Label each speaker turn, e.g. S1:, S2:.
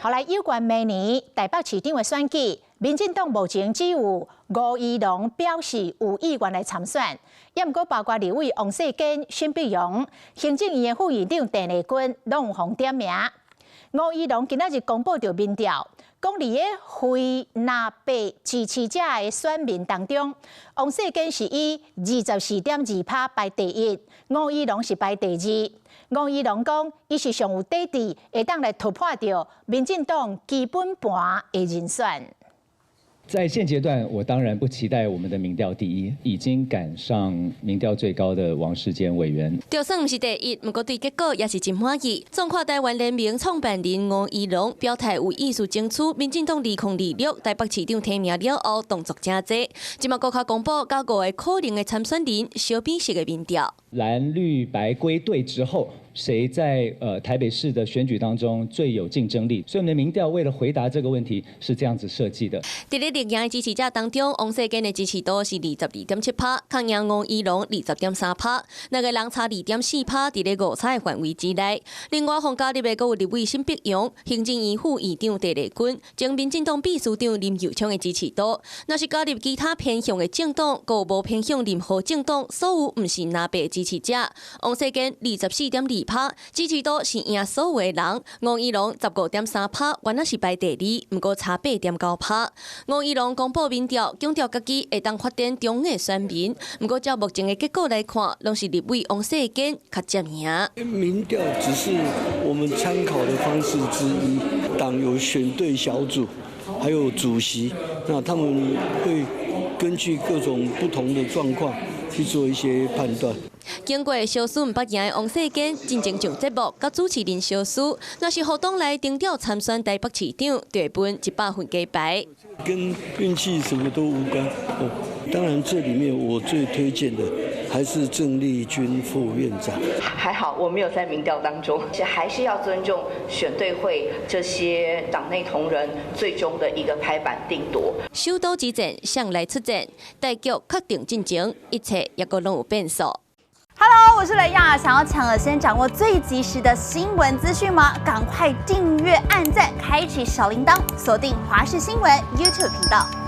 S1: 後來有關明年台北市長的選舉，民進黨目前只有吳怡農表示有意願來參選，也毋過包括立委王世堅、沈伯洋、行政院的副院長鄭麗君，攏有予點名。吳怡農今仔日公布著民調，講佇咧非藍白支持者的選民當中，王世堅是以24.2趴排第一，吳怡農是排第二。吳怡農講，伊是上有底氣，會當來突破著民進黨基本盤的人選。
S2: 在現階段，我當然不期待我們的民調第一，已經趕上民調最高的王世堅委員。
S3: 就算毋是第一，毋過對結果也是真滿意。縱跨台灣聯盟創辦人吳怡農表態有意思爭取民進黨2026台北市長提名了後，動作誠濟。這馬閣較公布佮五个可能的參選人相比式的民調。
S2: 藍綠白歸隊之後，誰在台北市的選舉當中最有競爭力？所以我們的民調為了回答這個問題，是這樣子設計的。
S3: 佇咧綠營的支持者當中，王世堅的支持度是22.7趴，抗贏吳怡農20.3趴，兩个人差2.4趴，佇咧誤差的範圍之內。另外，予加入的閣有立委沈伯洋、行政院副院長鄭麗君、前民進黨秘書長林右昌的支持度。若是加入其他偏向的政黨，閣有無偏向任何政黨，所有毋是藍白支持者，王世堅24.2趴支持度是贏所有的人，吳怡農15.3趴，原來是排第二，毋過差8.9趴。吳怡農公布民調，強調家己會當發展中的選民，毋過照目前的結果來看，攏是立委王世堅較佔贏。
S4: 民調只是我們參考的方式之一，黨有選對小組，還有主席，那他們會根據各種不同的狀況去做一些判斷。
S3: 經過相輸毋捌贏的王世堅，進前上節目佮主持人相輸，若是予黨內徵調參選台北市長，就會分100份雞排。
S4: 跟運氣什麼都無關。哦，當然這裡面我最推薦的還是鄭麗君副院長。
S5: 還好我沒有在民調當中，其實還是要尊重選對會這些黨內同仁最終的一個拍板定奪。
S3: 首都之戰，誰來出戰？大局確定進前，一切猶閣攏有變數。
S6: Hello，我是雷亞，想要搶先掌握最及時的新聞資訊嗎？趕快訂閱、按讚、開啟小鈴鐺，鎖定華視新聞 YouTube 頻道。